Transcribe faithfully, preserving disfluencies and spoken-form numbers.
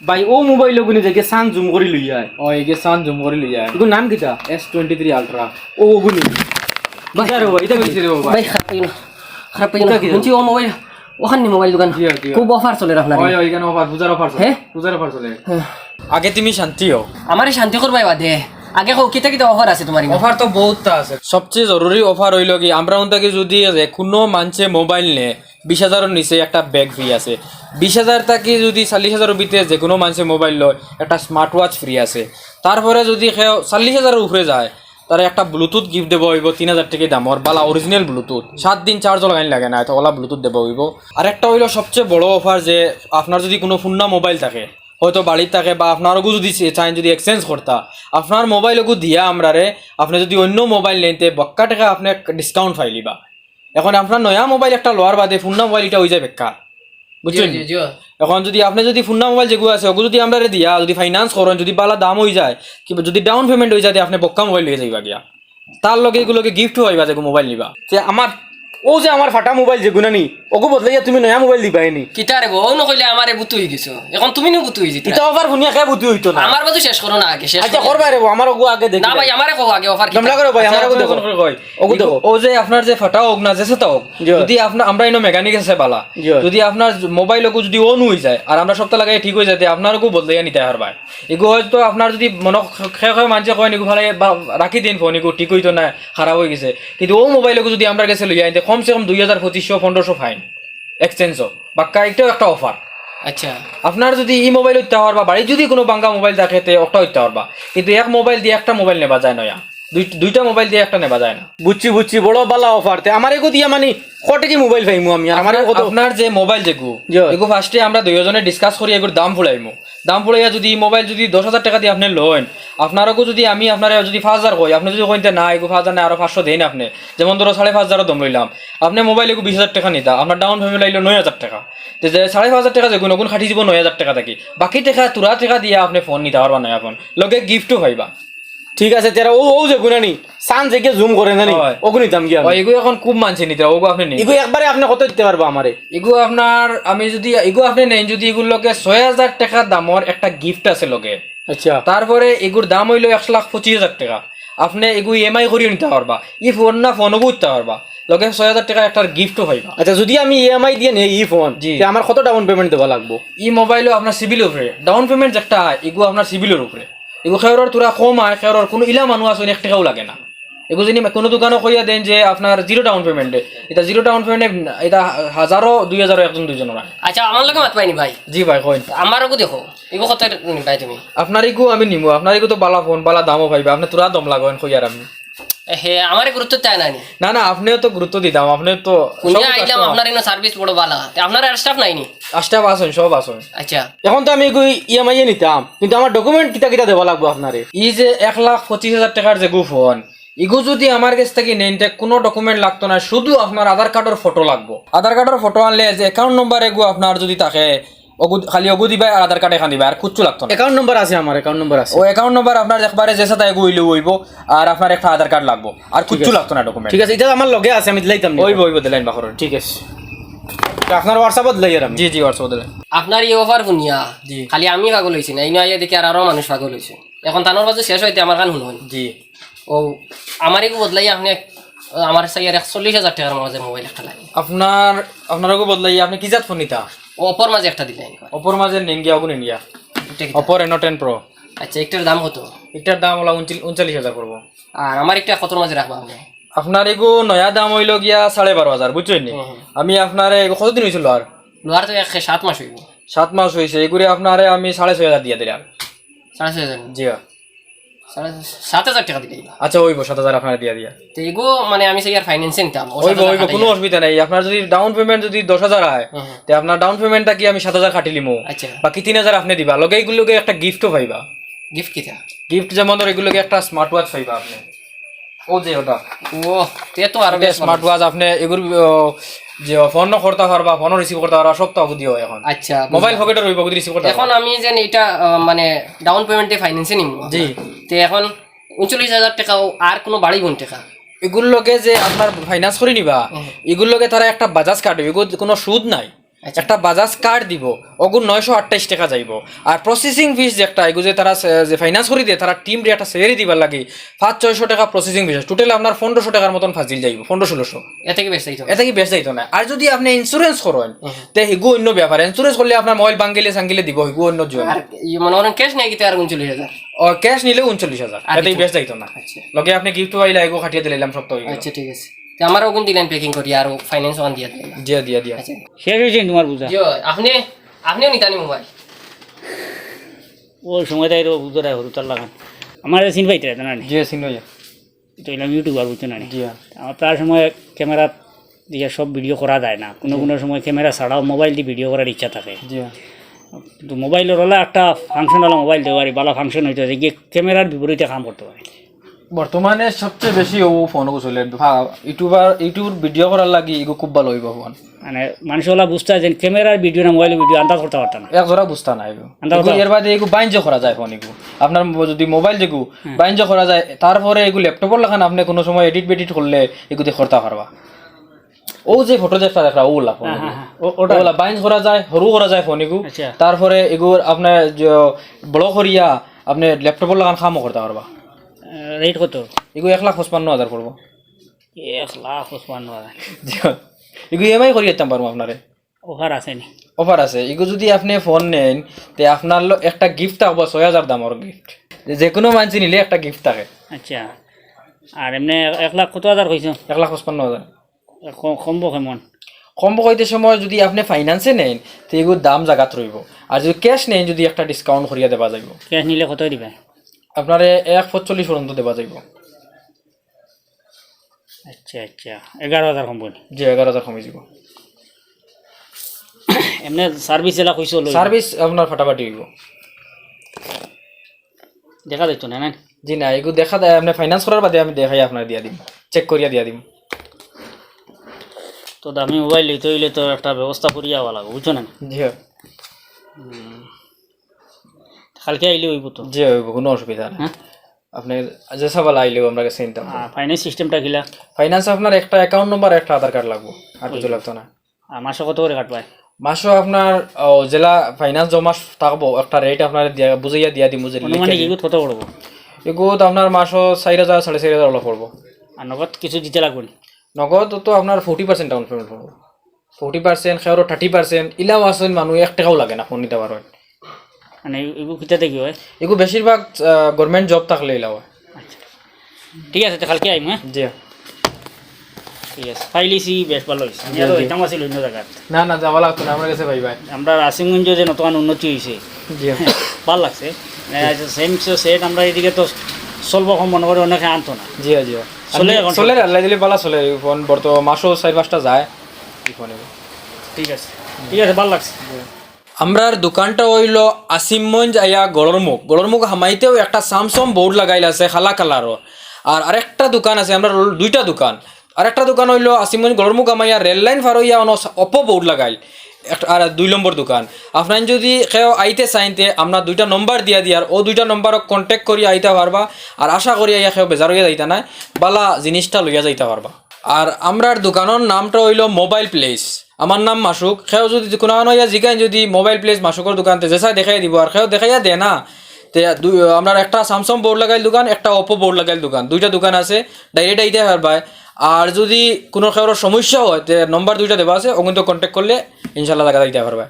ভাই, ও মোবাইল ওগুনি দেখে সান জুম করি লইয়া আয়। ও, এই যে সান জুম করি লইয়া আয়। এগুর নাম কিতা? S twenty three ultra. ও ওগুনি। কিতা রে ভাই, ইটা কিতা? রে বাবা। ভাই, খারাপ পাইও না, খারাপ পাইও না। কিতা কিতা? শুনছি ও মোবাইল, ওখান নি মোবাইল দোকান। জি, জি। খুব অফার চলের আপনার। ওই ওইখানে অফার, পূজার অফার চলে। হ্যাঁ? পূজার অফার চলে। হ্যাঁ। আগে তুমি শান্তি হও। আমারে শান্তি করবায় বাদে। আগে কও, কিতা কিতা অফার আছে তোমার ইনো? অফার তো বহুতটা আছে। সবচেয়ে জরুরি অফার অইলো কি, আমরা ওন থাকি যদি যে কোনো মানষে মোবাইল নে, বিশ হাজারর নিচে একটা ব্যাগ ফ্রি আছে। বিশ হাজার থাকি যদি চল্লিশ হাজারর ভিতরে যে কোনো মানষে মোবাইল লয়, একটা স্মার্ট ওয়াচ ফ্রি আছে। তারপরে যদি কেউ চল্লিশ হাজারর উপরে যায়, তারে একটা ব্লুটুথ গিফট দেওয়া অইবো তিন হাজার টেকা দামর, বালা অরিজিনাল ব্লুটুথ, সাত দিন চার্জ লাগাইন লাগে না, এত ওলা ব্লুটুথ দেওয়া অইবো। আর একটা অইলো সবচেয়ে বড় অফার, যে আপনার যদি কোনো পুরনা মোবাইল থাকে, হয়তো বাড়িত থাকে, বা আপনার ওগু যদি চে-, চাইন যদি এক্সচেঞ্জ করতা, আপনার মোবাইল ওগু দিয়া আমরারে, আপনে যদি অন্য মোবাইল নেইন তে বক্কা টেকা আপনে ডিসকাউন্ট পাইলিবা। এখন আপনার নয়া মোবাইল একটা লওয়ার বাদে পুরনা মোবাইল ইটা অইযায় বেকার, বুঝছইন? জি, জি, জি। এখন যদি আপনে যদি পুরনা মোবাইল যেগু আছে, ওগু যদি আমরারে দিয়া যদি ফাইন্যান্স করইন, যদি বালা দাম অইযায়, কিবা যদি ডাউন পেমেন্ট অইযায়, তে আপনে বক্কা মোবাইল লইয়া যাইবা গিয়া। তার লগে এগুর লগে গিফটও পাইবা, যেগু মোবাইল নিবা। তে আমার, ও যে আমার ফাটা মোবাইল যেগু না নি, ওগু বদলাইয়া তুমি নয়া মোবাইল দিবায় নি। কিতা রে বো, ও নকইলে আমারে বুতু অইগেছো। এখন তুমি নু বুতু অইযিতে। ইটা অফার হুনিয়া কে বুতু অইতো না। আমার বাজু শেষ করো না আগে, শেষ আচ্ছা, করো। করবায় রে বো, আমার ওগু আগে দেখি। না ভাই, আমারে কও আগে অফার কিতা? জমলা করো ভাই, আচ্ছা, আমার ওগু আচ্ছা, দেখো। আচ্ছা, কই? ওগু দেখো। ও যে আপনার যে ফাটা হোক না, যে সেটা হোক, জি। যদি আপনার, আমরা ইনো মেকানিক আছে বালা, জি। যদি আপনার মোবাইল ওগু যদি অন অইযায় আর আমরা সপ্তাহ লাগাই ঠিক অইযায়, তে আপনার ওগু বদলাইয়া নিতায় পারবায়। এগু হয়তো আপনার যদি মনো খে খে মানষে কইন, এগু ফালাই বা রাখি দিন ফোন, এগু ঠিক অইতো না, খারাপ অইগেছে, কিন্তু ও মোবাইল ওগু যদি আমরার গেছে লইয়া আইন তে কমসে কম দুই হাজার, পঁচিশশো, পনেরোশো ফাইন এক্সচেঞ্জ হোক, বাক্কা একটাও একটা অফার। আচ্ছা। আপনার যদি ই মোবাইল অইতা পারবা, বাড়িত যদি কোনো ভাঙ্গা মোবাইল থাকে, তে ওটা অইতা পারবা, কিন্তু এক মোবাইল দিয়া একটা মোবাইল নেবা যায় নয়া, দুই-, দুইটা মোবাইল দিয়া একটা নেবা যায় না। বুঝছি, বুঝছি, বড় বালা অফার। তে আমার এগু দিয়া মানে কটে কি মোবাইল পাইমু আমি? আর আমার এগু কত? আপনার যে মোবাইল যেগু, জি। এগু ফার্স্টে আমরা দুইজনে ডিসকাস করি, এগুর দাম ফুড়াইমু। দাম ফুড়াইয়া যদি ই মোবাইল যদি দশ হাজার টেকা দিয়া আপনে লইন, আপনার ওগু যদি আমি আপনারে যদি পাঁচ হাজার কই, আপনে যদি কইন তে না, এগু পাঁচ হাজার না, আরো পাঁচশো দেইন আপনে, যেমন ধরো সাড়ে পাঁচ হাজারও দম লইলাম, আপনে মোবাইল এগু বিশ হাজার টেকা নিতা, আপনার ডাউন পেমেন্ট আইলো নয় হাজার টেকা। তে যে সাড়ে পাঁচ হাজার টেকা যেগুন, ওগুন কাটি দিব নয় হাজার টেকা থাকি, বাকি টেকা তুরা টেকা দিয়া আপনে ফোন নিতা পারবা নয়া ফোন, লগে গিফটও পাইবা। ঠিক আছে, তেরা ও, ও যেগু না নি, সান যেগিয়ে জুম করে না নি, হয়। ওগু নিতাম গিয়া আমি। ও, এগু এখন খুব মানষে নিতা, ওগু আপনে নেইন। এগু একবারে আপনে কত দিতা পারবা আমারে? এগু আপনার, আমি যদি এগু আপনে নেইন, যদি এগুর লগে ছয় হাজার টেকা দামর একটা গিফট আছে লগে, আচ্ছা। তারপরে এগুর দাম অইলো এক লাখ পঁচিশ হাজার টেকা। আপনে এগু ইএমআই করিও নিতা পারবা, ই পুরনা ফোন ওগু দিতা পারবা, লগে ছয় হাজার টেকা একটা গিফটও পাইবা। আচ্ছা, যদি আমি ইএমআই দিয়া নেই ই ফোন, জি। তে আমার কত ডাউন পেমেন্ট দেওয়া লাগবো? ই মোবাইলও আপনার সিবিলর উপরে, ডাউন পেমেন্ট যেটা, এগু আপনার সিবিলর উপরে। এগু খেওরর থুড়া কম আয়, খেওরর কোনো ইলা মানুষ আছইন এক টেকাও লাগে না। এগু যদি কোনো দোকানো কইয়া দেইন যে আপনার জিরো ডাউন পেমেন্টে, ইটা জিরো ডাউন পেমেন্টে, ইটা হাজারো দুই হাজারো একজন দুইজনর আয়। আচ্ছা, আমার লগে মাতবায়নি ভাই। জি ভাই, কইন। আমার ওগু দেখো, এগু কত নিবায় তুমি? আপনার এগু আমি নিমু, আপনার এগু তো বালা ফোন, বালা দামও পাইবা, আপনে থুড়া দম লাগইন কইয়ার আমি। এ হে, আমারে গুরুত্ব দেয় না নি। না না, আপনেও তো গুরুত্ব দিতাম, আপনে তো হুনিয়া সব আইলাম, customer। আপনার ইনো সার্ভিস বড় বালা। তে আপনার আর স্টাফ নাই নি? স্টাফ আছইন, সব আছইন। আচ্ছা। এখন তো আমি এগু ইএমআই এ নিতাম, কিন্তু আমার ডকুমেন্ট কিতা কিতা দেওয়া লাগবো আপনারে? ই যে এক লাখ পঁচিশ হাজার টেকার যেগু ফোন, ইগু যদি আমার গেছ থাকি নেইন, তে কোনো ডকুমেন্ট লাগতো না, শুধু আপনার আধার কার্ডর ফটো লাগবো। আধার কার্ডর ফটো আনলে যে অ্যাকাউন্ট নম্বর এগু আপনার যদি থাকে, ওগু, খালি ওগু দিবায় আর আধার কার্ড এখান দিবায়, আর কুচ্ছু লাগতো না। অ্যাকাউন্ট নম্বর আছে আমার, অ্যাকাউন্ট নম্বর আছে। ও অ্যাকাউন্ট নম্বর আপনার একবারে যে সাথে এগু অইলেও অইবো, আর আপনার একটা আধার কার্ড লাগবো, আর কুচ্ছু লাগতো না ডকুমেন্ট। ঠিক আছে, ইটা আমার লগে আছে, আমি দিলাইতাম নি। ওইবো, ওইবো, দিলাইন বাকরন। ঠিক আছে, তে আপনার WhatsApp-ও দিলাই আর আমি। জি জি, WhatsApp-ও দিলাইন। আপনার ই অফার হুনিয়া জি। খালি আমি পাগল অইছি না, ইনো আইয়া দেখি আর আরো মানুষ পাগল অইছে। এখন তানোর বাজু শেষ অইতে আমার কান হুনইন। জি। ও, আমার এগু বদলাই আপনে আমার চাইয়ার একচল্লিশ হাজার টেকার মাঝে মোবাইল একটা লাগে। আপনার, আপনার ওগু বদলাই আপনে কি জাত ফোন নিতা? ও, Oppo-র মাঝে একটা দিলাইন। Oppo-র মাঝে নেইন গিয়া, ওগু নেইন গিয়া। এটা কিতা? Oppo Reno ten Pro। আচ্ছা, একটার দাম কত? একটার দাম অইলো ঊনচল্লিশ, ঊনচল্লিশ হাজার পড়বো। আর আমার একটা কতর মাঝে রাখবা আপনে? আপনার এগু নয়া দাম অইলো গিয়া সাড়ে বারো হাজার, বুঝছইন নি? হুম, হুম। আমি আপনারে এগু কতদিন অইছিল আর? লোয়ার তো এক সাত মাস অইবো। সাত মাস অইছে, এগুরে আপনারে আমি সাড়ে ছয় হাজার দিয়া দিলাম। সাড়ে ছয় হাজার? জি। সাড়ে সাত হাজার টেকা দিলে। আচ্ছা, অইবো, সাত হাজার আপনারে দিয়া দিয়া। তো এগু মানে আমি চাইয়ার ফাইন্যান্সে নিতাম। ও অইবো, সাত হাজার অইবো, কাটাইয়া। কোনো অসুবিধা নাই। আপনার যদি ডাউন পেমেন্ট যদি দশ হাজার অয়, হুম, হুম। তে আপনার ডাউন পেমেন্টটা কি আমি সাত হাজার কাটি লিমু। আচ্ছা। বাকি তিন হাজার আপনে দিবা, লগে এগুর লগে একটা গিফটও পাইবা। গিফট কিতা? গিফট যেমন ধর এগুর লগে একটা স্মার্ট ওয়াচ পাইবা আপনে। ও যে ওটা। ও, তে তো আরো বেশ স্মার্ট ওয়াচ আপনে এগুর, ও, যে ফোনও করতা পারবা, ফোনও রিসিভ করতা পারবা, সব তো অবধি অয় এখন। আচ্ছা, মোবাইল বুঝলাম। পকেটর অইবো, অবধি রিসিভ করতা এখন পারবা। আমি যেন এটা, আহ, মানে ডাউন পেমেন্টে ফাইন্যান্সে নিমু। জি। তে এখন ঊনচল্লিশ হাজার টেকাও আর কোনো বাড়াইবো নি টেকা? এগুর লগে যে আপনার ফাইন্যান্স করি নিবা, হুম। এগুর লগে তারা একটা বাজাজ কার্ড, এগুর কোনো সুদ নাই। আচ্ছা। একটা বাজাজ কার্ড দিব, ওগুর নয়শো আটাইশ টেকা যাইব। আর প্রসেসিং ফিস যে একটা, এগু যে তারা সে-, যে ফাইন্যান্স করি দেয়, তারা টিমরে একটা স্যালারি দিবার লাগি পাঁচ ছয়শো টেকা প্রসেসিং ফিস। টোটাল আপনার পনেরোশো টেকার মতন ফাজিল যাইব, পনেরো ষোলোশো। এতে কি বেশ যাইতো? এতে কি বেশ যাইতো না। আর যদি আপনি ইন্স্যুরেন্স করেন, হুম। তে হিগু অন্য ব্যাপার। ইন্স্যুরেন্স করলে আপনার মোবাইল ভাঙ্গিলে সাঙ্গিলে দিব, হিগু অন্য জন। আর ই মনে করেন ক্যাশ নেই কিতা আর ঊনচল্লিশ হাজার? ও, ক্যাশ নিলে ঊনচল্লিশ হাজার, আর এতেই কিছু? বেশ যাইতো না। আচ্ছা। লগে আপনি গিফট পাইলে এগু কাটিয়ে দিলাম সব তো হয়ে গেল। আচ্ছা, ঠিক আছে। তে আমার ওগুন দিলেন প্যাকিং করি আর ফাইন্যান্স ওখান দিয়া দিলেন। জি, দিয়া, দিয়া। আচ্ছা। শেষ হয়েছে তোমার বুঝা? জি, আপনি, আপনিও নিতানি মোবাইল। ওই সময় তাই রো বুঝো রায় হরু তার লাগান। আমার চিন পাইতে রায় না নি? জি, চিন ভাইয়া। তো এলাম ইউটিউবার বুঝছো না নি? জি। আমার প্রায় সময় ক্যামেরা দিয়ে সব ভিডিও করা যায় না, কোনো জি। কোনো সময় ক্যামেরা ছাড়াও মোবাইল দিয়ে ভিডিও করার ইচ্ছা থাকে। জি। তো মোবাইলের হলে একটা ফাংশন হলো মোবাইল দিতে পারি, ভালো ফাংশন হইতে পারে, গিয়ে ক্যামেরার বিপরীতে কাম করতে পারে। বর্তমানে সবচেয়ে বেশি ও ফোন চলে, ভা-, ইউটিউবার, ইউটিউব ভিডিও করার লাগি এগু খুব ভালো হইব ফোন। মানে মানুষ ওলা বুঝতে যে ক্যামেরার ভিডিও না মোবাইলের ভিডিও আন্দাজ করতে পারতাম না। এক জোড়া বুঝতা না এগু। আন্দাজ এগু করতে এর বাদে এগু বাইঞ্জ করা যায় ফোন এগু। আপনার ম-, যদি মোবাইল যেগু হুম। বাইঞ্জ করা যায়, তারপরে এগু ল্যাপটপর লাখান আপনি কোনো সময় এডিট বেডিট করলে এগু দিয়ে করতে পারবা। ও যে ফটো যেটা দেখা, ওগুলা ফোন হ্যাঁ, এগু। হ্যাঁ, হ্যাঁ। ও-, ওটা। ওগুলা বাইঞ্জ করা যায়, হরু করা যায় ফোন এগু। আচ্ছা। তারপরে এগুর আপনার যে বড় করিয়া আপনি ল্যাপটপর লাখান কামও করতে পারবা। আহ, রেট কত? এগু এক লাখ পঁচপান্ন হাজার পড়বো। এক লাখ পঁচপান্ন হাজার। জি। এগু ইএমআই করিয়া দিতাম পারবো আপনারে। অফার আছে নি? অফার আছে। এগু যদি আপনি ফোন নেন, তে আপনার লো-, একটা গিফট থাকবো, ছয় হাজার দামর গিফট। যে, যে কোনো মানসি নিলে একটা গিফট থাকে। আচ্ছা। আর এমনি এক লাখ কত হাজার কইছো? এক লাখ পঁচপান্ন হাজার। ক-, কমবো কেমন? কমবো কইতে সময় যদি আপনি ফাইন্যান্সে নেন, তে এগুর দাম জাগাত রইব। আর যদি ক্যাশ নেন, যদি একটা ডিসকাউন্ট করিয়া দেওয়া যাইব। ক্যাশ নিলে কত দিবে? আপনারে এক পঁচল্লিশ পর্যন্ত দেওয়া যাইব। আচ্ছা, আচ্ছা, এগারো হাজার কমবো নি? জি, এগারো হাজার কমে যাব। এমনি সার্ভিস এলা কইছো লই? সার্ভিস আপনার ফাটাফাটি হইব। দেখা যাইতো না, না? জি না, এগু দেখা যায়, আপনি ফাইন্যান্স করার বাদে আমি দেখাই আপনার দিয়া দিম, চেক করিয়া দিয়া দিম। তো দামি মোবাইল লইতে হইলে তো একটা ব্যবস্থা করিয়া আওয়া লাগবে, বুঝছো না? জি। হুম। কালকে আইলে হইব তো? জি, হইব, কোনো অসুবিধা নেই। হ্যাঁ? আপনি যে সাবাল আইলেও আমরা কাছে নিতাম। আর ফাইন্যান্স সিস্টেমটা কিলা? ফাইন্যান্স আপনার একটা অ্যাকাউন্ট নম্বর, একটা আধার কার্ড লাগবো, আর কিছু ওই। লাগতো না। আর মাসে কত করে কাটবায়? মাসে আপনার, ও, জেলা ফাইন্যান্স জমা থাকবো, একটা রেট আপনার দিয়া, বুঝাইয়া দিয়া দিমু যে আনুমানিক লিখে দিন। এগুত কত পড়বো? এগুত আপনার মাসে চার হাজার, সাড়ে চার হাজার ওলা পড়বো। আর নগদ কিছু দিতে লাগবো নি? নগদ তো আপনার ফোর্টি পার্সেন্ট ডাউন পেমেন্ট পড়বো। ফোর্টি পার্সেন্ট, কেউরো থার্টি পার্সেন্ট, ইলাও আছেন মানুষ এক টেকাও লাগে না ফোন নিতে পারবেন। মানে এগু কিতা দেখি হয়? এগু বেশিরভাগ, আহ, গভর্নমেন্ট জব থাকলে ইলা হয়। আচ্ছা। ঠিক আছে, তো কালকে আইমু, হ্যাঁ? জি। ঠিক আছে, পাইলিছি, বেশ ভালো হইছে। আমি জি, আরো জি। যাইতাম আছিল অন্য জায়গাত। না, না, যাওয়া লাগতো না, আমার কাছে ভাই ভাই। আমরা রাসিমগঞ্জে যে নতুন উন্নতি হইছে, জি। ভালো লাগছে। মানে, সেম সেট আমরা এদিকে তো চলবো কম মনে করে অনেকে আনতো না। জি, জি। চলে আমি এখন চলে, সব। আল্লাহ দিলে ভালো চলে, এই ফোন বর্তমান মাসও চার পাঁচটা যায়, এই ফোনে। ঠিক আছে, ঠিক আছে, ভালো লাগছে। জি। আমরার দোকানটা হইল আসিমগঞ্জ আইয়া গড়রমুখ। গড়রমুখ হামাইতেও একটা স্যামসাং বোর্ড লাগাইল আছে কালা কালারও। আর আরেকটা দোকান আছে, আমরার দুইটা দোকান। আরেকটা দোকান হইল আসিমগঞ্জ গড়রমুখ হামাইয়া রেল লাইন পার হইয়া অনো Oppo বোর্ড লাগাইল। একটা, আর দুই নম্বর দোকান। আপনার যদি কেউ আইতে চাইন তে আমরা দুইটা নম্বর দিয়া দিয়ার, ও দুইটা নম্বরও কন্ট্যাক্ট করি আইতা পারবা। আর আশা করি আইয়া কেউ বেজার হইয়া যাইতা নায়, বালা জিনিসটা লইয়া যাইতা পারবা। আর আমরার দোকানর নামটা হইল মোবাইল প্লেস। আমার নাম মাসুক। কেউ যদি কোনো আনো ইয়া জিগাইন যদি মোবাইল প্লেস মাসুকর দোকানতে, যেসা দেখাই দিব, আর কেউ দেখাইয়া দে না। তে দু-, আমরার একটা স্যামসাং বোর্ড লাগাইল দোকান, একটা Oppo বোর্ড লাগাইল দোকান, দুইটা দোকান আছে, ডাইরেক্ট আইতে পারবায়। আর যদি কোনো কেউর সমস্যা হয়, তে নম্বর দুইটা দেওয়া আছে, ওগুন তো কন্ট্যাক্ট করলে ইনশাল্লাহ জাগা দিতে পারবায়।